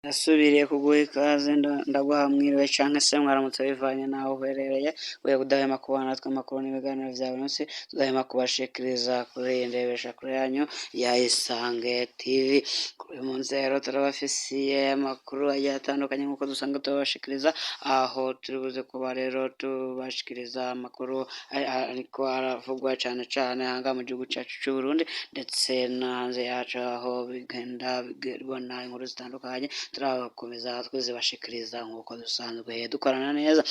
Ndasubiriye kuguha ikaze, ndaguha mwiriwe canke se mwaramutse bivanye n'aho uherereye. Wewe udahwema kubana natwe amakuru n'ibiganiro vya buri munsi tudahwema kubashikiriza kuri iyi ndebeshakure yanyu ya Isange TV. Kuri uyu munsi rero turabafisiye amakuru agiye atandukanye nk'uko dusanzwe tubashikiriza, aho turi buze kuba rero tubashikiriza amakuru ariko aravugwa cane cane ahangaha mu gihugu cacu c'Uburundi ndetse no hanze yaco, aho bigenda bibona inkuru zitandukanye turakomeza tuzibashikiriza nk'uko dusanzwe dukorana neza.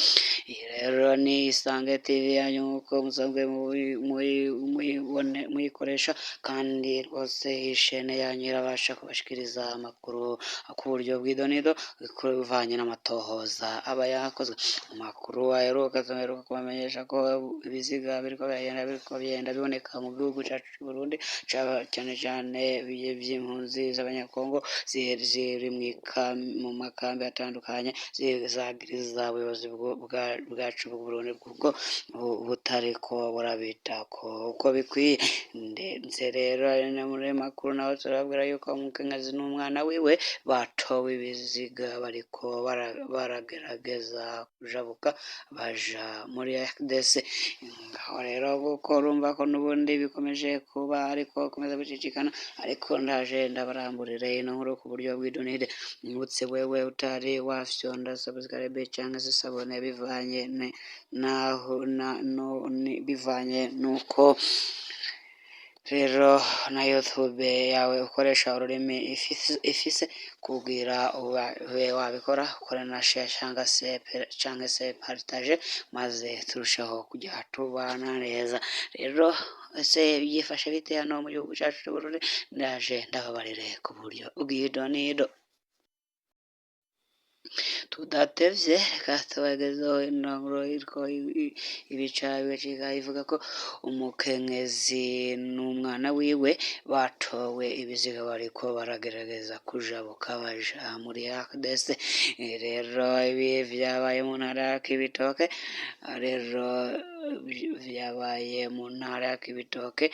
Iyi rero ni Isange TV yanyu nk'uko musanzwe muyikoresha, kandi rwose iyi shene yanyu irabasha kubashikiriza amakuru ku buryo bw'idonido bivanye n'amatohoza aba yakozwe. Mu makuru aheruka, tuheruka kubamenyesha ko ibiziga biriko biragenda biboneka mu gihugu cacu c'Uburundi, cane cane vy'impunzi z'Abanyekongo ziri mu makambi atandukanye, zagiriza ubuyobozi bwacu bw'Uburundi kuko butariko burabitako uko bikwiye. Ndetse rero no muri ayo makuru naho turababwira yuko umukenyezi n'umwana wiwe batowe ibiziga bariko baragerageza kujabuka baja muri RDC. Ngaho rero kuko urumva ko n'ubundi bikomeje kuba ariko komeza gucicikana, ariko ndaje ndabaramburire ino nkuru ku buryo bw'idonide. Nibutse wewe utari wafyonda subscribe canke se s'abonner bivanye naho no bivanye nuko rero na YouTube yawe ukoresha ururimi ifise, kugira ube wabikora, ukore na share canke se partage, maze turusheho kujya tubana neza. Rero ese byifashe bite hano mu gihugu cacu c'Uburundi? Ndaje ndababarire ku buryo bw'idonido. Tudatevye, reka tubagezeho ino nkuru iriko ibica bigacika, ivuga ko umukenyezi n'umwana wiwe batowe ibiziga bariko baragerageza kujabuka baja muri RDC. Rero ibi vyabaye mu ntara ya Cibitoke, rero vyabaye mu ntara ya Cibitoke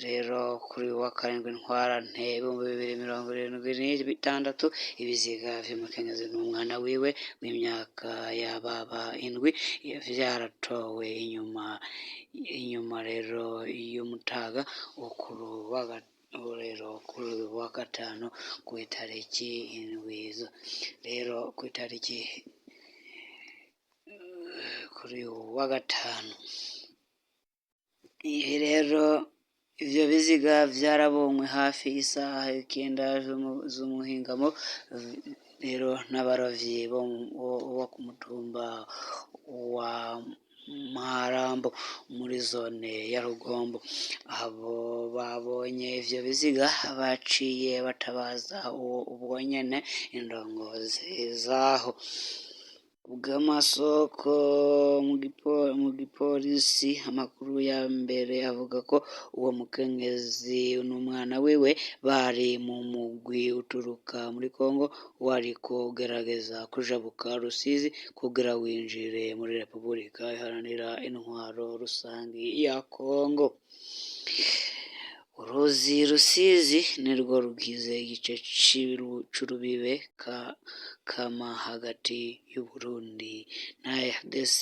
rero kuri wa 7 Ntwarante 2076. Ibiziga vy'umukenyezi n'umwana wiwe w'imyaka yababa 7 vyaratowe inyuma rero y'umutaga wo rero kuri wa gatanu kw'itariki 7, rero kw'itariki kuri wa gatanu. Ibi rero ivyo biziga vyarabonywe hafi isaha 9 z'umuhingamo rero n'abarovyi bo ku mutumba wa Marambo muri zone ya Rugombo. Abo babonye ivyo biziga baciye batabaza ubwo nyene indongozi zaho. Kubw'amasoko mu gipolisi, amakuru ya mbere avuga ko uwo mukenyezi n'umwana wiwe bari mu mugwi uturuka muri Congo wariko ugerageza kujabuka Rusizi kugira winjire muri Repubulika Iharanira Intwaro Rusangi ya Congo. Uruzi Rusizi nirwo rugize igice c'urubibe kama hagati y'Uburundi na RDC.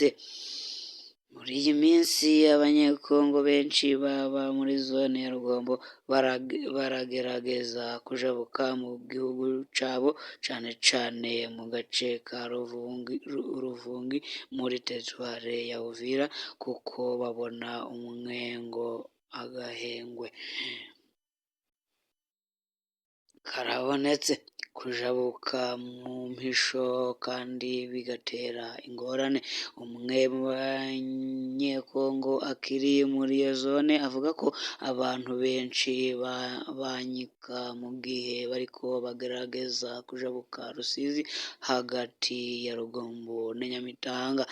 Muri iyi minsi Abanyekongo benshi baba muri zone ya Rugombo baragerageza kujabuka mu gihugu cabo, cane cane mu gace ka Ruvungi muri teritware ya Uvira, kuko babona umengo agahengwe karabonetse. Kujabuka mu mpisho kandi bigatera ingorane. Umwe mu Banyekongo akiri muri iyo zone avuga ko abantu benshi banyika mu gihe bariko bagerageza kujabuka Rusizi hagati ya Rugombo na Nyamitanga.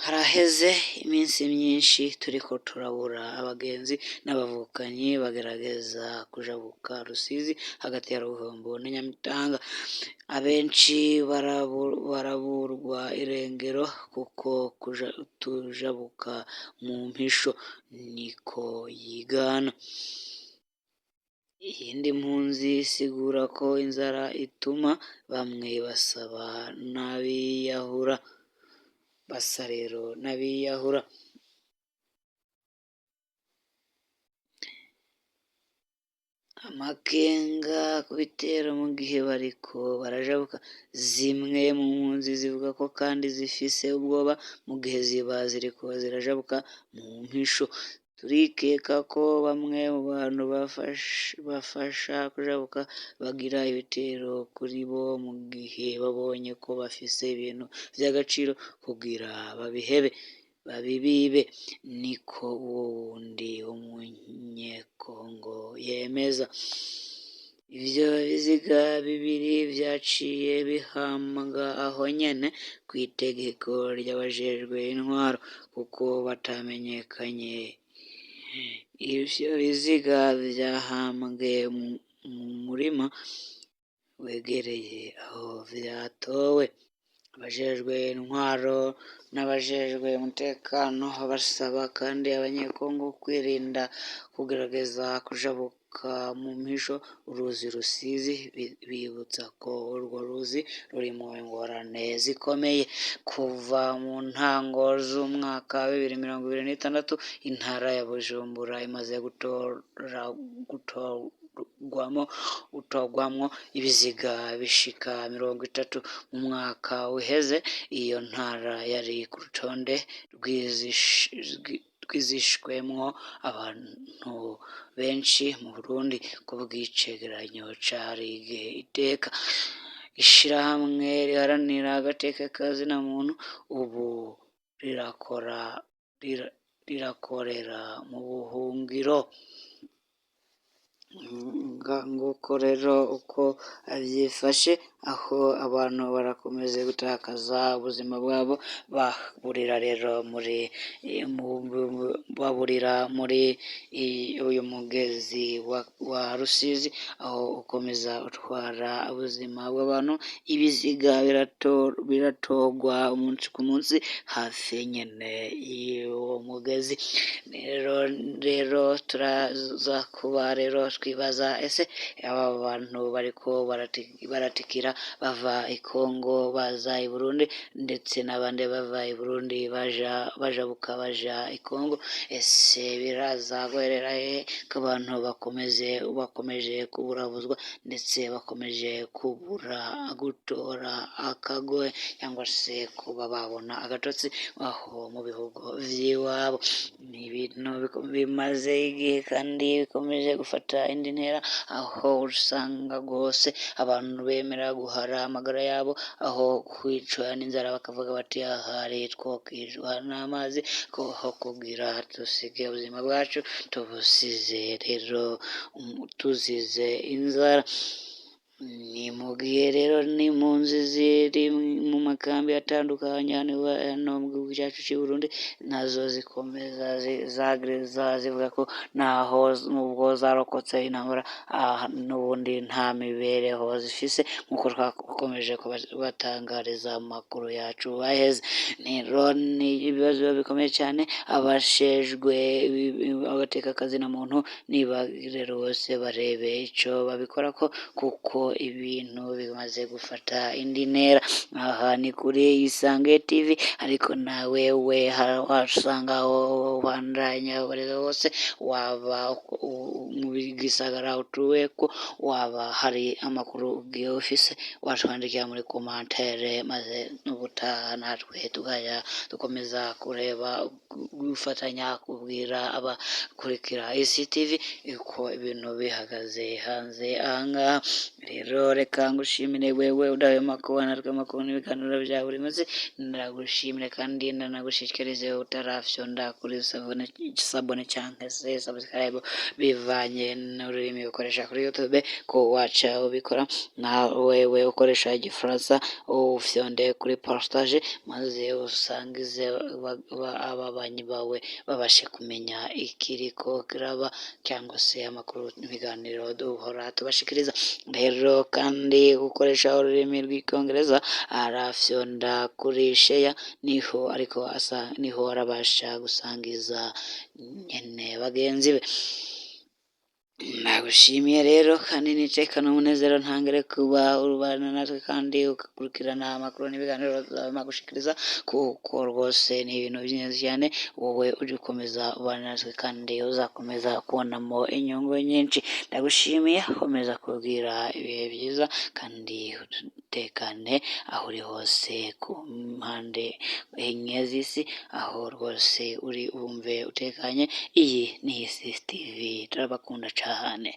Haraheze iminsi myinshi turiko turabura abagenzi n'abavukanyi bagerageza kujabuka Rusizi hagati ya Rugombo na Nyamitanga. Abenshi baraburwa irengero kuko tujabuka mu mpisho, niko yigana. Iyindi mpunzi isigura ko inzara ituma bamwe basaba n'abiyahura, basa rero n'abiyahura. Amakenga ku bitero mu gihe bariko barajabuka. Zimwe mu mpunzi zivuga ko kandi zifise ubwoba mu gihe ziba ziriko zirajabuka mu mpisho. Turikeka ko bamwe mu bantu bafasha kujabuka bagira ibitero kuri bo mu gihe babonye ko bafise ibintu vy'agaciro kugira babihebe babibibe, niko uwo wundi w'umunyekongo yemeza. Ivyo biziga bibiri vyaciye bihambwa aho nyene kw'itegeko ry'abajejwe intwaro kuko batamenyekanye. Ivyo biziga vyahambwe mu murima wegereye aho vyatowe. Abajejwe intwaro n'abajejwe umutekano basaba kandi abanyekongo kwirinda kugerageza kujabuka mu mpisho uruzi Rusizi, bibutsa ko urwo ruzi rurimwo ingorane zikomeye. Kuva mu ntango z'umwaka wa 2026, intara ya Bujumbura imaze gutogwamwo ibiziga bishika 30. Mu mwaka uheze iyo ntara yari ku rutonde rw'izishwemwo abantu benshi mu Burundi kubw'icegeranyo ca Ligue Iteka, ishirahamwe riharanira agateka ka zina muntu, ubu rirakorera mu buhungiro. Nguko rero uko vyifashe, aho abantu barakomeza gutakaza ubuzima bwabo, baburira rero muri baburira muri uyu mugezi wa Rusizi, aho ukomeza utwara ubuzima bw'abantu. Ibiziga biratogwa umunsi ku munsi hafi nyene y'uwo mugezi. Rero turaza kuba rero twibaza ese aba bantu bariko baratikira bava i Kongo baza i Burundi, ndetse n'abandi bava i Burundi bajabuka baja i Kongo, ese biraza guherera hehe ko abantu bakomeje kuburabuzwa, ndetse bakomeje kubura gutora akagohe cyangwa se kuba babona agatotsi aho mu bihugu vy'iwabo. Ni ibintu bimaze igihe kandi bikomeje gufata indi ntera, aho usanga rwose abantu bemera guhara amagara yabo, aho kwicwa n'inzara bakavuga bati ahari twokicwa n'amazi, aho kugira dusige ubuzima bwacu tubusize rero tuzize inzara. Ni mu gihe rero n'impunzi ziri mu makambi atandukanye hano mu gihugu cyacu cy'u Burundi, nazo zikomeza zivuga ko naho nubwo zarokotse intambara, n'ubundi nta mibereho zifise, nk'uko twakomeje kubatangariza amakuru yacu aheze. Rero ni ibibazo bikomeye cyane, abashejwe abateka akazina muntu niba rero bose barebe ico babikorako, kuko ibintu bimaze gufata indi ntera. Aha ni kuri Isange TV, ariko nawe we wasanga aho ubandanya ubareza hose, waba mu gisagara utuyeko, waba hari amakuru ugiye ufise, watwandikira muri komantere, maze n'ubutaha natwe tukajya dukomeza kureba gufatanya kubwira abakurikira Isi TV uko ibintu bihagaze hanze ahangaha. Rero reka ngushimire wewe udahwema kubana natwe amakuru n'ibiganiro bya buri munsi, ndagushimire kandi ndanagushishikarize utarafyonda kuri sabone cyangwa se subscribe, bivanye n'ururimi ukoresha kuri YouTube, ko waca ubikora. Na wewe ukoresha igifaransa ufyonde kuri partage, maze usangize ababanyi bawe babashe kumenya ikiriko kiraba cyangwa se amakuru n'ibiganiro duhora tubashikiriza. Rero kandi ukoresha ururimi rw'icyongereza arafyonda kuri share, niho ariko asa niho arabasha gusangiza nyene bagenzi be. Nagushimiye rero kandi n'iteka n'umunezero ntangere kuba urubana natwe kandi ugakurikirana amakuru n'ibiganiro gushikiriza, kuko rwose ni ibintu by'ingenzi cyane. Wowe ujye ukomeza ubana natwe kandi uzakomeza kubonamo inyungu nyinshi. Ndagushimiye, komeza kubwira ibihe byiza kandi utekane aho uri hose ku mpande enye z'isi, aho rwose uri wumve utekanye. Iyi ni Isi TV, turabakunda cyane.